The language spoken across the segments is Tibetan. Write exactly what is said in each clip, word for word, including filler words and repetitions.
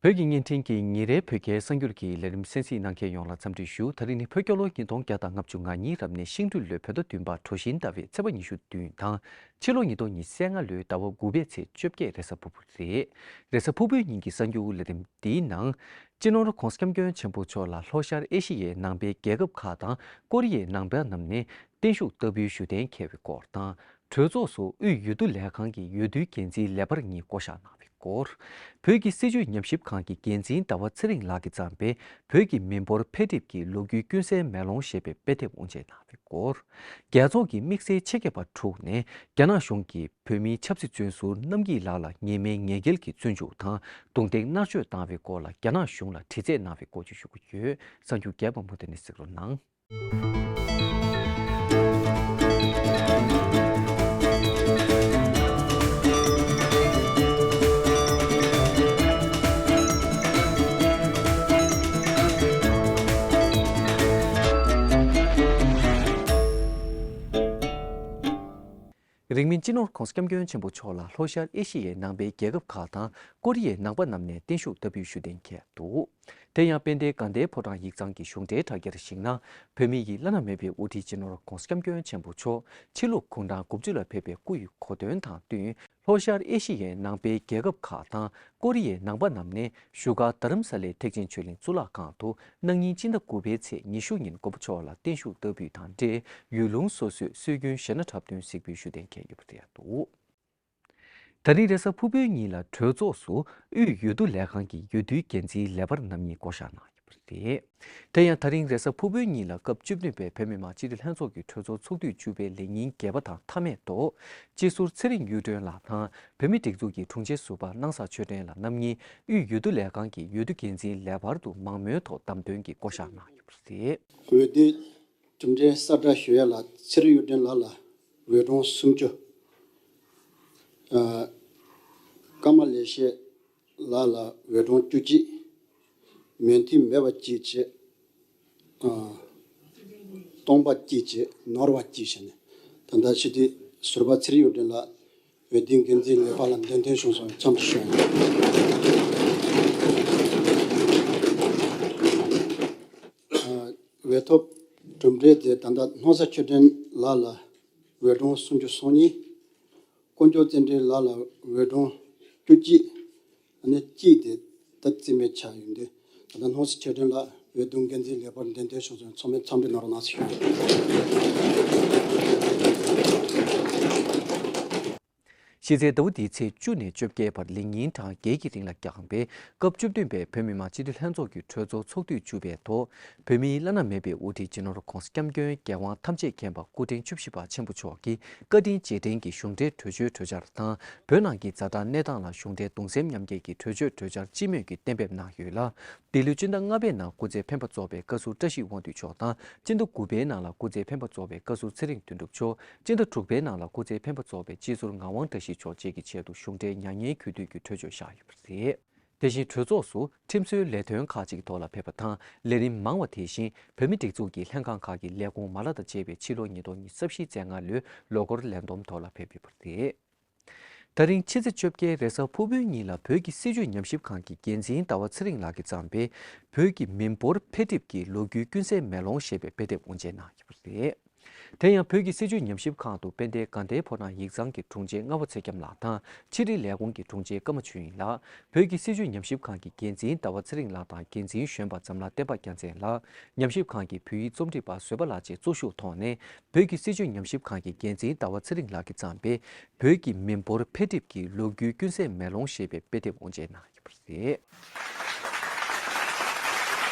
བོད་ཀྱི་བརྙན་འཕྲིན་གྱི་ཉིན་རེའི་བོད་སྐད་གསར་འགྱུར་གྱི་ལས་རིམ་གསན་གཟིགས་གནང་མཁན་ཡོངས་ལ་འཚམས་འདྲི་ཞུ། ད་རིང་ནི་བོད་རྒྱལ་ལོ་ཉིས་སྟོང་བརྒྱ་དང་ལྔ་བཅུ་ང་གཉིས་རབ་གནས་ཤིང་སྦྲུལ་ལོའི་བོད་ཟླ་བདུན་པ་གྲོ་བཞིན་ཟླ་བའི་ཚེས་པ་ཉི་ཤུ་བདུན་དང་ཕྱི་ལོ་ཉིས་སྟོང་ཉི་ཤུ་རྩ་ལྔ་ལོའི་ཟླ་བ་དགུ་པའི་ཚེས་བཅོ་བརྒྱད་རེས་གཟའ་ཕུར་བུ་རེད། རེས་གཟའ་ཕུར་བུའི་ཉིན་གྱི་གསར་འགྱུར་ལས་རིམ་འདིའི་ནང་། སྤྱི་ནོར་༧གོང་ས་༧སྐྱབས་མགོན་ཆེན་པོ་མཆོག་ལ་ལྷོ་ཤར་ཨེ་ཤི་ཡའི་ནང་པའི་རྒྱལ་ཁབ་ཁག་དང་ཀོ་རི་ཡའི་ནང་པ་རྣམས་ནས་བརྟན་བཞུགས་ལྟ་བུའི་བཞུགས་གདན་འཁེལ་བའི་སྐོར་དང་། གྲོས་ཚོགས་སུ་དབུས་འོས་བསྡུ་ལས་ཁང་གི་འོས་བསྡུའི་འགན་འཛིན་ལས་འཕར་གཉིས་བསྐོ་གཞག་གནང་བའི་སྐོར། བོད་ཀྱི་སྲིད་བྱུས་ཉམས་ཞིབ་ཁང་གི་འགན་འཛིན་ཟླ་བ་ཚེ་རིང་ལགས་ཀྱིས་བརྩམས་པའི་བོད་ཀྱི་མི་འབོར་འཕེལ་འགྲིབ་ཀྱི་ལོ་རྒྱུས་ཀུན་གསལ་མེ་ལོང་ཞེས་པའི་དཔེ་དེབ་དབུ་འབྱེད་གནང་བའི་སྐོར། རྒྱལ་ཚོགས་ཀྱི་དམིགས་བསལ་ཆེད་མཁས་པ་དྲུག་ནས་རྒྱ་ནག་གཞུང་གིས་བོད་མིའི་ཆབ་སྲིད་བཙོན་ཟུར་རྣམ་རྒྱལ་ལགས་ལ་ཉེས་མེད་ཉེས་འགེལ་གྱིས་བཙོན་འཇུག་དང་རྡུང་རྡེག་མནར་གཅོད་བཏང་བའི་སྐོར་ལ་རྒྱ་ནག་གཞུང་ལ་དྲི་རྩད་གནང་བའི་སྐོར་བཅས་ཞུ་གི་ཡོད། གསར་འགྱུར་རྒྱས་པ་མུ་མཐུད་ནས་གཟིགས་རོགས་གནང་། རིང་མིན་སྤྱི་ནོར་༧གོང་ས་༧སྐྱབས་མགོན་ཆེན་པོ་མཆོག་ལ་ལྷོ་ཤར་ཨེ་ཤི་ཡའི་ནང་པའི་རྒྱལ་ཁབ་ཁག་དང་ཀོ་རི་ཡའི་ནང་པ་རྣམས་ནས་བརྟན་བཞུགས་ལྟ་བུའི་བཞུགས་གདན་འཁེལ་འདུག་དེ་ཡང་དཔལ་ལྡན་དགའ་ལྡན་ཕོ་བྲང་ཡིག་ཚང་གི་གཞུང་འབྲེལ་དྲ་རྒྱར་གཞིགས་ན། བོད་མི་ཡི་བླ་ན་མེད་པའི་དབུ་ཁྲིད་སྤྱི་ནོར་༧གོང་ས་༧སྐྱབས་མགོན་ཆེན་པོ་མཆོག་ཕྱི་ལུགས་གུང་ཁྲན་དགུ་བཅུ་ལ་ཕེབས་པའི་སྐུ་ཡི་གོ་སྟོན་དང་བསྟུན། ལྷོ་ཤར་ཨེ་ཤི་ཡའི་ནང་པའི་རྒྱལ་ཁབ་ཁག་དང་ཀོ་རི་ཡའི་ནང་པ་རྣམས་ནས་བཞུགས་སྒར་རྡ་རམ་ས་ལའི་ཐེག་ཆེན་ཆོས་གླིང་གཙུག་ལག་ཁང་དུ་གནངས་ཉིན་སྤྱི་ཟླ་དགུ་པའི་ཚེས་ཉི་ཤུ་ཉིན་མགོན་པོ་མཆོག་ལ་བརྟན་བཞུགས་བསྟར་འབུལ་དང་འབྲེལ་ཡུལ་ལུང་སོ་སོའི་སྲོལ་རྒྱུན་གཞས་སྣ་འཁྲབ་སྟོན་གཟིགས་འབུལ་བཞུགས་གདན་འཁེལ་ཡོད་པ་རེད་འདུག་ད་རིང་རེས་གཟའ་ཕུར་བུའི་ཉིན་ལ་གྲོས་ཚོགས་སུ་དབུས་འོས་བསྡུ་ལས་ཁང་གི་འོས་བསྡུའི་འགན་འཛིན་ལས་འཕར་རྣམ་གཉིས་བསྐོ་གཞག་གནང་ཡོད་པ་རེད། དེ་ཡང་ད་རིང་རེས་གཟའ་ཕུར་བུའི་ཉིན་ལ་སྐབས་བཅུ་བདུན་པའི་བོད་མི་མང་སྤྱི་འཐུས་ལྷན་ཚོགས་ཀྱི་གྲོས་ཚོགས་ཚོགས་དུས་བཅུ་པའི་ལས་ཉིན་བརྒྱད་པ་དང་མཐའ་མའི་ཐོག་སྤྱི་ཟུར་ཚེ་རིང་གཡུ་སྒྲོན་ལགས་དང་བོད་མིའི་སྒྲིག་འཛུགས་ཀྱི་དྲུང་ཆེ་ཟུར་པ་སྣང་ས་ཆོས་སྒྲོན་ལགས་རྣམ་གཉིས་དབུས་འོས་བསྡུ་ལས་ཁང་གི་འོས་བསྡུ་འགན་འཛིན་ལས་འཕར་དུ་མང་མོས་ཐོག་བདམས་ཐོན་གྱིས་བསྐོ་གཞག་གནང་ཡོད་པ་རེད། འོས་བསྡུའི་གྲུབ་འབྲས་གསལ་བསྒྲགས་ཞུ་ཡ་ལ་ཚེ་རིང་གཡུ་སྒྲོན་ལགས་ལ་འོས་གྲངས་སུམ་ཅུ། ཨ། ཀརྨ་ལེགས་བཤད་ལགས་ལ་འོས་གྲངས་བཅུ་གཅིག། མོས་མཐུན་མེད་པ་གཅིག་བྱས། ཨ། སྟོང་པ་གཅིག་བྱས་ནོར་བ་གཅིག་བྱས་ནས་ད་ལྟ་སྤྱི་འཐུས་ཟུར་པ་ཚེ་རིང་གཡུ་སྒྲོན་ལགས་འོས་བསྡུའི་འགན་འཛིན་ལས་འཕར་ལ་འདེམས་ཐོན་བྱུང་སོང་བའི་འཚམས་འདྲི་ཞུ་ཡ་ཡིན། ཨ། འོས་ཐོབ་གྲུབ་འབྲས་དེ་ད་ལྟ་སྣང་ས་ཆོས་སྒྲོན་ལགས་ལ་འོས་གྲངས་སུམ་ཅུ་སོ་གཉིས། དཀོན་མཆོག་བསྟན་འཕེལ་ལགས་ལ་འོས་གྲངས་བཅུ་གཅིག། ཨ་ནི་གཅིག་དེ་ད་རྩིས་མེད་ཆགས་ཡོང་དུས་ད་ལྟ་སྣང་ས་ཆོས་སྒྲོན་ལགས་འོས་བསྡུ་འགན་འཛིན་ལས་འཕར་འདེམས་ཐོན་བྱུང་སོང་། ཚང་མས་འཚམས་འདྲི་གནང་རོགས་གནང་ཞུ། གཞི་རྩའི་ཟླ་བ་འདིའི་ཚེས་བཅུ་ནས་བཅོ་བརྒྱད་བར་ལས་ཉིན་གྲངས་བརྒྱད་ཀྱི་རིང་ལ་བསྐྱངས་པའི་སྐབས་བཅུ་བདུན་པའི་བོད་མི་མང་སྤྱི་འཐུས་ལྷན་ཚོགས་ཀྱི་གྲོས་ཚོགས་ཚོགས་དུས་བཅུ་པའི་ཐོག་བོད་མིའི་བླ་ན་མེད་པའི་དབུ་ཁྲིད་སྤྱི་ནོར་༧གོང་ས་༧སྐྱབས་མགོན་རྒྱལ་དབང་ཐམས་ཅད་མཁྱེན་པ་སྐུ་ཕྲེང་བཅུ་བཞི་པ་ཆེན་པོ་མཆོག་གིས་བཀའ་དྲིན་རྗེས་དྲན་གྱི་གཞུང་འབྲེལ་གྲོས་ཆོད་གྲོས་འཆར་དང་། བོད་ནང་གི་ཛ་དྲག་གནས་སྟངས་ལ་གཞུང་འབྲེལ་གདུང་སེམས་མཉམ་སྐྱེད་ཀྱི་གྲོས་ཆོད་གྲོས་འཆར་སྤྱི་མོས་ཀྱིས་གཏན་འབེབས་གནང་ཡོད་ལ། འདི་ལོའི་སྤྱི་ཟླ་ལྔ་པའི་ནང་སྐུ་ཚེ་འཕེན་པ་གཙོས་པའི་བཀའ་ཟུར་བཀྲ་ཤིས་དབང་འདུས་མཆོག་དང་། སྤྱི་ཟླ་དགུ་པའི་ནང་ལ་སྐུ་ཚེ་འཕེན་པ་གཙོས་པའི་བཀའ་ཟུར་ཚེ་རིང་དོན་གྲུབ་མཆོག་སྤྱི་ཟླ་དྲུག་པའི་ནང་ལ་སྐུ་ཚེ་འཕེན་པ་གཙོས་པའི་སྤྱི་ཟུར་ངག་དབང་བཀྲ་ཤིས་མཆོག་བཅས་ཀྱི་ཆེད་དུ་གཞུང་འབྲེལ་མྱ་ངན་གུས་འདུད་ཀྱི་གྲོས་ཆོད་བཞག་ཡོད་པ་རེད། དེ་བཞིན་གྲོས་ཚོགས་སུ་ཁྲིམས་བཟོའི་ལས་དོན་ཁག་ཅིག་གི་ཐོག་ལ་ཕེབས་པ་དང་། ལས་རིམ་མང་བ་དེ་བཞིན་བོད་མི་སྒྲིག་འཛུགས་ཀྱི་ལྷན་ཁང་ཁག་གི་ལས་ཁུངས་མ་ལག་དང་བཅས་པའི་ཕྱི་ལོ་ཉིས་སྟོང་ཉི་ཤུ་རྩ་བཞི་རྩ་ལྔ་ལོའི་ལོ་འཁོར་ལས་བསྡོམས་ཐོག་ལ་ཕེབས་ཡོད་པ་རེད། ད་རིང་ཕྱི་ཚེས་བཅོ་བརྒྱད་རེས་གཟའ་ཕུར་བུའི་ཉིན་ལ་བོད་ཀྱི་སྲིད་བྱུས་ཉམས་ཞིབ་ཁང་གི་འགན་འཛིན་ཟླ་བ་ཚེ་རིང་ལགས་ཀྱིས་བརྩམས་པའི་བོད་ཀྱི་མི་འབོར་འཕེལ་འགྲིབ་ཀྱི་ལོ་རྒྱུས་ཀུན་གསལ་མེ་ལོང་ཞེས་པའི་དཔེ་དེབ་དབུ་འབྱེད་གནང་ཡོད་པ་རེད། དེ་ཡང་བོད་ཀྱི་སྲིད་བྱུས་ཉམས་ཞིབ་ཁང་དུ་དཔལ་ལྡན་དགའ་ལྡན་ཕོ་བྲང་ཡིག་ཚང་གི་དྲུང་ཆེ་རྔ་བ་ཚེ་རྒྱམ་ལགས་དང་ཕྱི་དྲིལ་ལས་ཁུངས་ཀྱི་དྲུང་ཆེ་ཀརྨ་ཆོས་དབྱིངས་ལགས། བོད་ཀྱི་སྲིད་བྱུས་ཉམས་ཞིབ་ཁང་གི་འགན་འཛིན་ཟླ་བ་ཚེ་རིང་ལགས་དང་འགན་འཛིན་གཞོན་པ་འཛམ་ལྷ་བསྟན་པ་རྒྱལ་མཚན་ལགས། ཉམས་ཞིབ་ཁང་གི་བོད་ཡིག་རྩོམ་སྒྲིག་པ་བཟོད་པ་ལགས་བཅས་གཙོ་བཞུགས་ཐོག་ནས་བོད་ཀྱི་སྲིད་བྱུས་ཉམས་ཞིབ་ཁང་གི་འགན་འཛིན་ཟླ་བ་ཚེ་རིང་ལགས་ཀྱིས་བརྩམས་པའི་བོད་ཀྱི་མི་འབོར་འཕེལ་འགྲིབ་ཀྱི་ལོ་རྒྱུས་ཀུན་གསལ་མེ་ལོང་ཞེས་པའི་དཔེ་དེབ་དབུ་འབྱེད་གནང་ཡོད་པ་རེད།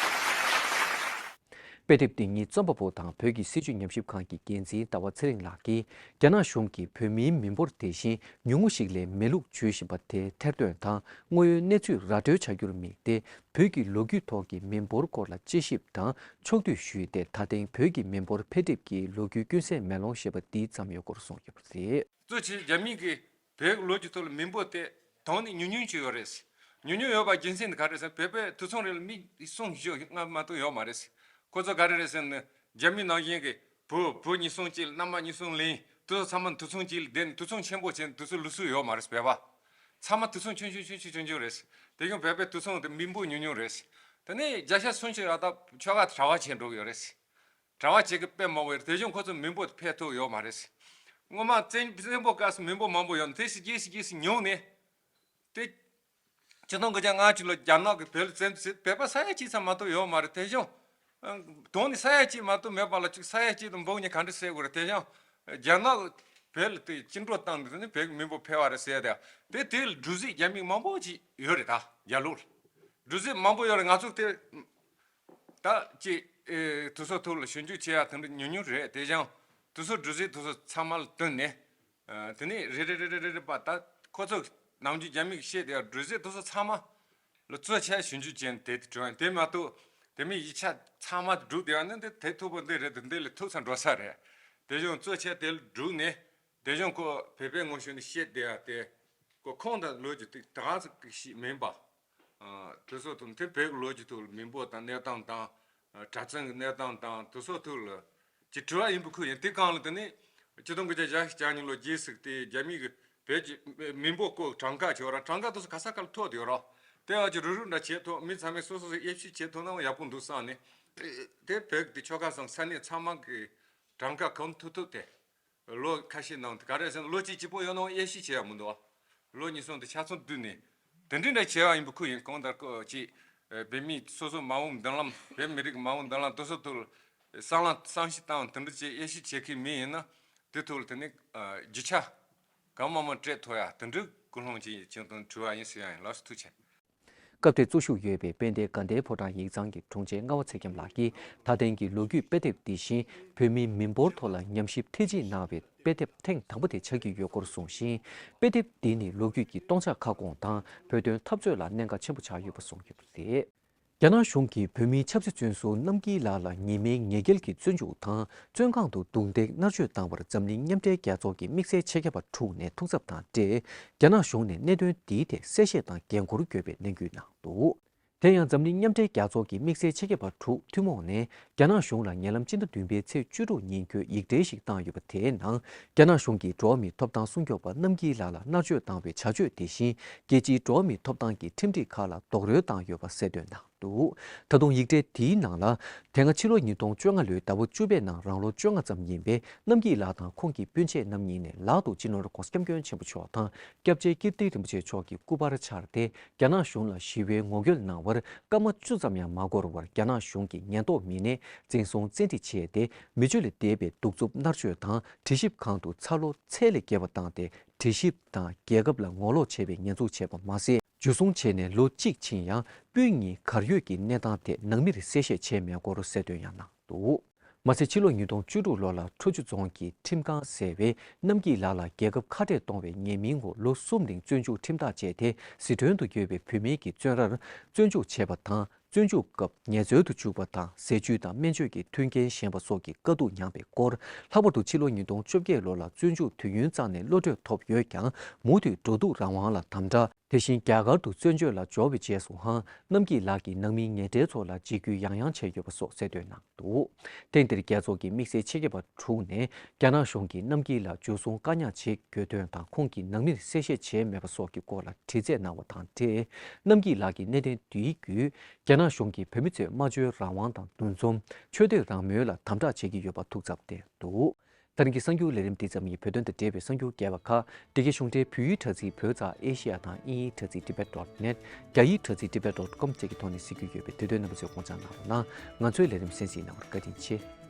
དཔེ་དེབ་འདི་ཉིད་རྩོམ་པ་པོ་དང་བོད་ཀྱི་སྲིད་བྱུས་ཉམས་ཞིབ་ཁང་གི་འགན་འཛིན་ཟླ་བ་ཚེ་རིང་ལགས་ཀྱིས་རྒྱ་ནག་གཞུང་གིས་བོད་མིའི་མི་འབོར་དེ་བཞིན་ཉུང་ངུ་ཞིག་ལས་མེད་ལུགས་བརྗོད་བཞིན་པ་དེ་ཐེར་འདོན་དང་དངོས་ཡོད་གནས་ཚུལ་ར་སྤྲོད་བྱ་རྒྱུར་དམིགས་ཏེ། བོད་ཀྱི་ལོ་རྒྱུས་ཐོག་གི་མི་འབོར་སྐོར་ལ་དཔྱད་ཞིབ་དང་ཕྱོགས་བསྡུས་ཞུས་ཏེ། ད་ཐེངས་བོད་ཀྱི་མི་འབོར་འཕེལ་འགྲིབ་ཀྱི་ལོ་རྒྱུས་ཀུན་གསལ་མེ་ལོང་ཞེས་པ་འདི་བརྩམས་ཡོད་སྐོར་གསུངས་ཡོད་པ་རེད། གཙོ་ཆེ་རྒྱ་མི་གིས་བོད་ཀྱི་ལོ་རྒྱུས་ཐོག་ལ་མི་འབོར་དེ་དོན་ནི་ཉུང་ཉུང་ཅིག་ཡོད་རེད། ཉུང་ཉུང་ཡོད་པ་རྒྱུ་མཚན་དེ་ག་རེ་རེད་ཟེར་ན། བོད་པའི་དུད་ཚང་རེ་ལ་མི་གསུམ་བཞི་ལྔ་མ་གཏོགས་ཡོད་མ་རེད། ཁོ་ཚོ་ག་རེ་རེད་ཟེར་ན། རྒྱ་མི་ནང་བཞིན་གྱི་བུ་བུ་གཉིས་གསུམ་གཅིག་ལ་མནའ་མ་གཉིས་གསུམ་ལེན། དེ་ཚོ་ཚང་མ་དུད་ཚང་གཅིག་ལ་བསྡད་ནས་དུད་ཚང་ཆེན་པོ་བྱས་ནས་དེ་ཚོ་ལུགས་སྲོལ་ཡོད་མ་རེད། བོད་པ་ཚང་མ་དུད་ཚང་ཆུང་ཆུང་ཆུང་ཆུང་ཆུང་ཆུང་རེད། དེ་བཞིན་བོད་པའི་དུད་ཚང་དེ་མི་འབོར་ཉུང་ཉུང་རེད། དེ་ནས་བརྒྱ་ཆ་སུམ་ཅུ་ཡར་ད་ཆོལ་ཁ་གྲྭ་པ་བྱས་འགྲོ་གི་ཡོད་རེད། གྲྭ་པ་བྱེད་ཀྱི་དཔེ་མང་པོ་ཡོད་རེད། དེ་བཞིན་ཁོ་ཚོ་མི་འབོར་དེ་འཕེལ་ཐུབ་ཡོད་མ་རེད། སྔོན་མ་བཙན་བཙན་པོ་སྐབས་སུ་མི་འབོར་མང་པོ་ཡོད་ནས་དེ་སྲིད་རྒྱས་སྲིད་རྒྱས་སྲིད་ཉུང་ནས། དེ། ཆིག་སྟོང་དགུ་བརྒྱ་ལྔ་བཅུ་ལོ་རྒྱ་ནག་གིས་བོད་ལ་བཙན་འཛུལ་བྱས། བོད་པ་ས་ཡ་གཅིག་ཙམ་མ་གཏོགས་ཡོད་མ་རེད། དེ་བཞིན། དོན་ནི་ས་ཡ་གཅིག་མ་གཏོགས་མེད་པ་ལ་ཅིག་ས་ཡ་གཅིག་དང་འབུམ་གཉིས་ག་འདྲ་ཟེར་དགོས་རེད། དེ་བཞིན། རྒྱ་ནག་བོད་ལ་དེ་བཅིངས་འགྲོལ་བཏང་ནས་དེ་ནི་བོད་ཀྱི་མི་འབོར་འཕེལ་བ་རེད་ཟེར་ཏེ། དེ་དེ་ལ་འགྲོ་རྩིས་རྒྱ་མི་མང་པོ་ཅིག་ཡོད་རེད། ད་རྒྱ་ལོགས་ལ་འགྲོ་རྩིས་མང་པོ་ཡོད་རེད། ང་ཚོ་དེ། ད་ཅིག་ཨེ། དེ་ཚོ་ཐོག་ལ་ཞིབ་འཇུག་བྱེད་ཡ་དེ་འདྲ་ཉུང་ཉུང་རེད། དེ་བཞིན་དེ་ཚོ་འགྲོ་རྩིས་དེ་ཚོ་ཚང་མ་ལ་བསྟུན་ནས། ཨ། དེ་ནས་རེ་རེ་རེ་རེ་རེ་རེ་པ། ད་ཁོ་ཚོ་ནམ་རྒྱུན་རྒྱ་མིས་བཤད་དེ་འགྲོ་རྩིས་དེ་ཚོ་ཚང་མ་ལ་གཙོ་ཆེ་ཞིབ་འཇུག་བྱས་ནས་དེ་དེ་བྲིས་པ་ཡིན། དེ་མ་གཏོགས་དེ་མིན་ཡིག་ཆ་ཚང་མ་བསྒྲུབས་བསྡད་པ་ནི་འདི་དེ་ཐུག་པ་འདི་རེད། དེ་འདི་ལས་ཐུག་ས་འགྲོ་ས་རེད། དེ་བཞིན་གཙོ་ཆེ་དེ་ལ་བསྒྲུགས་ནས། དེ་བཞིན་ཁོ་བོད་པའི་ངོ་ཤེས་ནས་བཤད་བསྡད་ཡ་དེ། ཁོ་ཁུངས་དང་ལོ་རྒྱུས་དེ་ད་ག་ཟེ་ཞིག་མིན་པ། ཨ། དེ་ཚོ་དང་དེ་བོད་ཀྱི་ལོ་རྒྱུས་ཐོག་ལ་མི་འབོར་དང་གནས་སྟངས་དང་། ཨ། གྲྭ་བཙུན་གྱི་གནས་སྟངས་དང་དེ་ཚོ་ཐོག་ལ་ཅིག་དྲི་བ་ཡིན་པ་ཁུལ་ཡིན། དེ་སྒང་ལ་དེ་ནི་ཆིག་སྟོང་དགུ་བརྒྱ་བརྒྱད་ཅུ་གྱ་གཉིས་ལོ་རྗེས་ཟིག་དེ་རྒྱ་མི་གིས་བོད་ཀྱི་མི་འབོར་སྐོར་གྲངས་ཀ་བྱས་ར། གྲངས་ཀ་དེ་ཚོ་ག་ས་ག་ལ་ཐོག་བསྡད་ཡོད་ར། དེ་བ་ཅིག་རུག་རུག་འདྲ་བྱེད་ཐུབ། མི་ཚང་མས་སོ་སོ་སོ་དབྱེ་ཞིབ་བྱེད་ཐུབ་ན་ཡག་པོ་འདུག་བསམ་ནས། དེ་བོད་ཀྱི་ཆོལ་ཁ་གསུམ་ས་གནས་ཚང་མ་གི་གྲངས་ཀ་གང་ཐུབ་ཐུབ་དེ། ལོ་ཁ་ཤས་ནང་དུ་ག་རེ་ཟེར་ན། ལོ་གཅིག་གཅིག་པོ་ཡོད་ནའང་དབྱེ་ཞིབ་བྱེད་ཡ་མི་འདུག་ལོ་གཉིས་གསུམ་དུ་ཆ་ཚང་བསྡུས་ནས་དེ་འདྲ་འདྲ་བྱས་པ་ཡིན་པ་ཁུལ་ཡིན། གང་ལྟར་ཁོ་ཅིག་ཨ། བོད་མི་སོ་སོའི་མ་འོངས་མདུན་ལམ། བོད་མི་རིགས་མ་འོངས་མདུན་ལམ་དེ་ཚོ་ཐོག་ལ་བསམ་བློ་བསམ་གཞིག་བཏང་། དེ་འདྲ་ཅིག་དབྱེ་ཞིབ་བྱེད་མཁན་མི་ཡིན་ན། དེ་ཐོག་ལ་དེ་ནི་ཨ། རྒྱུ་ཆ་གང་མང་མང་སྤྲད་ཐུབ་ཡ་དེ་འདྲའི་ཀུན་སློང་ཅིག་ཡིན་ཅིང་དང་དྲི་བ་ཡིན་ཟེར་ཡ་ཡིན། ལགས་སོ། ཐུགས་རྗེ་ཆེ། སྐབས་དེར་གཙོ་བཞུགས་ཡོད་པའི་དཔལ་ལྡན་དགའ་ལྡན་ཕོ་བྲང་ཡིག་ཚང་གི་དྲུང་ཆེ་རྔ་བ་ཚེ་རྒྱམ་ལགས་ཀྱིས། ད་ཐེངས་ཀྱི་ལོ་རྒྱུས་དཔེ་དེབ་འདི་བཞིན་བོད་མིའི་མི་འབོར་ཐོག་ལ་ཉམས་ཞིབ་མཐིལ་ཕྱིན་གནང་བའི་དཔེ་དེབ་ཐེངས་དང་པོ་དེ་ཆགས་ཀྱི་ཡོད་སྐོར་གསུངས་ཤིང་། དཔེ་དེབ་འདི་ནི་ལོ་རྒྱུས་ཀྱི་སྟོང་ཆ་ཁ་སྐོང་དང་བོད་དོན་འཐབ་རྩོད་ལ་གནད་འགག་ཆེན་པོ་ཆགས་ཡོད་པ་གསུངས་ཡོད་པ་རེད། རྒྱ་ནག་གཞུང་གིས་བོད་མིའི་ཆབ་སྲིད་བཙོན་ཟུར་རྣམ་རྒྱལ་ལགས་ལ་ཉེས་མེད་ཉེས་འགེལ་གྱིས་བཙོན་འཇུག་དང་བཙོན་ཁང་དུ་རྡུང་རྡེག་མནར་གཅོད་བཏང་བར་འཛམ་གླིང་མཉམ་འབྲེལ་རྒྱལ་ཚོགས་ཀྱི་དམིགས་བསལ་ཆེད་མཁས་པ་དྲུག་ནས་ཐུགས་འཚབ་དང་འབྲེལ། རྒྱ་ནག་གཞུང་ནས་གནད་དོན་འདིའི་ཐད་གསལ་བཤད་དང་འགན་འཁུར་དགོས་པའི་ནན་སྐུལ་གནང་འདུག་དེ་ཡང་འཛམ་གླིང་མཉམ་འབྲེལ་རྒྱལ་ཚོགས་ཀྱི་དམིགས་བསལ་ཆེད་མཁས་པ་དྲུག་ཐུན་མོང་ནས་རྒྱ་ནག་གཞུང་ལ་ཉེ་ལམ་སྤྱི་ཟླ་བདུན་པའི་ཚེས་བཅུ་དྲུག་ཉིན་བརྒྱུད་ཡིག་ཕྲེང་ཞིག་བཏང་ཡོད་པ། དེའི་ནང་རྒྱ་ནག་གཞུང་གིས་འགྲོ་བ་མིའི་ཐོབ་ཐང་སྲུང་སྐྱོབ་པ་རྣམ་རྒྱལ་ལགས་ལ་མནར་གཅོད་བཏང་བའི་བྱ་སྤྱོད་དེ་བཞིན་རྒྱལ་སྤྱིའི་འགྲོ་བ་མིའི་ཐོབ་ཐང་གི་ཁྲིམས་སྒྲིག་ཁག་ལ་རྡོག་རོལ་བཏང་ཡོད་པ་གསལ་སྟོན་གནང་འདུག་ད་དུང་ཡིག་ཕྲེང་དེའི་ནང་ལ། དེ་སྔ་ཕྱི་ལོ་ཉིས་སྟོང་བཅོ་ལྔ་ལོའི་ཟླ་བ་བཅུ་པའི་ནང་རང་ལོ་བཅོ་ལྔ་ཙམ་ཡིན་པའི་རྣམ་རྒྱལ་ལགས་དང་ཁོང་གི་སྤུན་མཆེད་རྣམ་གཉིས་ནས་ལག་ཏུ་སྤྱི་ནོར་༧གོང་ས་༧སྐྱབས་མགོན་ཆེན་པོ་མཆོག་དང་སྐྱབས་རྗེ་ཀིརྟི་རིན་པོ་ཆེ་མཆོག་གི་སྐུ་པར་འཕྱར་ཏེ། རྒྱ་ནག་གཞུང་ལ་ཞི་བའི་ངོ་རྒོལ་གནང་བར་སྐར་མ་བཅུ་ཙམ་ཡང་མ་འགོར་བར་རྒྱ་ནག་གཞུང་གིས་ཉེན་རྟོག་མི་སྣས་འཛིན་བཟུང་བཙན་ཁྲིད་བྱས་ཏེ། མི་སྤྱོད་ལས་འདས་པའི་གདུག་རྩུབ་མནར་གཅོད་དང་། དྲི་ཞིབ་ཁང་དུ་ཚ་ལོ་ཚད་ལས་བརྒལ་བ་བཏང་སྟེ། དྲི་ཞིབ་དང་རྒྱལ་ཁབ་ལ་ངོ་ལོག་བྱས་པའི་ཉེས་འཛུགས་བྱས་པ་མ་ཟད། འཇུ་བཟུང་བྱས་ནས་ལོ་གཅིག་ཕྱིན་ཡང་སྤུན་གཉིས་གར་ཡོད་ཀྱི་གནས་སྟངས་ཐད་ནང་མིར་གསལ་བཤད་བྱས་མེད་སྐོར་གསལ་སྟོན་ཡང་གནང་འདུག་མ་ཚད་ཕྱི་ལོ་ཉིས་སྟོང་བཅུ་དྲུག་ལོ་ལ་ཁྲོ་ཆུ་རྫོང་གི་ཁྲིམས་ཁང་ཟེར་བས་རྣམ་རྒྱལ་ལགས་ལ་རྒྱལ་ཁབ་ཁ་བྲལ་གཏོང་བའི་ཉེས་མིང་འོག་ལོ་གསུམ་རིང་བཙོན་འཇུག་ཁྲིམས་ཐག་བཅད་དེ། ཟི་ཁྲོན་དུ་ཡོད་པའི་བོད་མིའི་གི་བཙོན་རར་བཙོན་འཇུག་བྱས་པ་དང་། བཙོན་འཇུག་སྐབས་ངལ་རྩོལ་དུ་བཅུག་པ་དང་ཟས་བཅུད་དང་སྨན་བཅོས་ཀྱི་མཐུན་རྐྱེན་ཞན་པ་སོགས་ཀྱི་དཀའ་སྡུག་མྱངས་པའི་སྐོར། ལྷག་པར་དུ་ཕྱི་ལོ་ཉིས་སྟོང་བཅོ་བརྒྱད་ལོ་ལ་བཙོན་འཇུག་དུས་ཡུན་བཙགས་ནས་གློད་གྲོལ་ཐོབ་ཡོད་ཀྱང་། མུ་མཐུད་འགྲོ་འདུག་རང་དབང་ལ་དམ་དྲག་དེ་བཞིན་རྒྱ་གར་དུ་བཙན་བྱོལ་ལ་འབྱོར་བའི་རྗེས་སུའང་རྣམ་རྒྱལ་ལགས་ཀྱི་ནང་མི་ཉེ་འབྲེལ་ཚོ་ལ་འཇིགས་སྐུལ་ཡང་ཡང་བྱས་ཡོད་པ་སོགས་གསལ་སྟོན་གནང་འདུག་ཐེངས་འདིར་རྒྱལ་ཚོགས་ཀྱི་དམིགས་བསལ་ཆེད་མཁས་པ་དྲུག་ནས་རྒྱ་ནག་གཞུང་གིས་རྣམ་རྒྱལ་ལ་འཇུ་བཟུང་བཀག་ཉར་བྱེད་དགོས་དོན་དང་། ཁོང་གི་ནང་མིར་གསལ་བཤད་བྱས་མེད་པ་སོགས་ཀྱི་སྐོར་ལ་དྲི་རྩད་གནང་བ་དང་འབྲེལ། རྣམ་རྒྱལ་ལགས་ཀྱི་གནད་དོན་འདིའི་བརྒྱུད། རྒྱ་ནག་གཞུང་གིས་བོད་མི་ཚོའི་སྨྲ་བརྗོད་རང་དབང་དང་འདུ་འཛོམས། ཆོས་དད་རང་མོས་ལ་དམ་དྲག་བྱེད་ཀྱི་ཡོད་པ་ཐུགས་འཚབ་བསྟན་འདུག་ད་རིང་གི་གསར་འགྱུར་ལས་རིམ་འདི་ཙམ་ཡིན། བོད་དོན་དང་འབྲེལ་བའི་གསར་འགྱུར་རྒྱས་པ་ཁག་འདི་གའི་གཞུང་འབྲེལ་བོད་ཡིག་དྲ་ཚིགས་བོད་ཙ་ཨེ་ཤེ་ཡ་དང་དབྱིན་ཡིག་དྲ་ཚིགས་tibet dot net། རྒྱ་ཡིག་དྲ་ཚིགས་tibet dot com་བཅས་ཀྱི་ཐོག་ནས་གཟིགས་རྒྱུ་ཡོད་པས། དེ་དོན་རྣམ་པ་ཚོས་དགོངས་འཇགས་གནང་རོགས་གནང་། ང་ཚོའི་ལས་རིམ་གསན་གཟིགས་གནང་བར་བཀའ་དྲིན་ཆེ།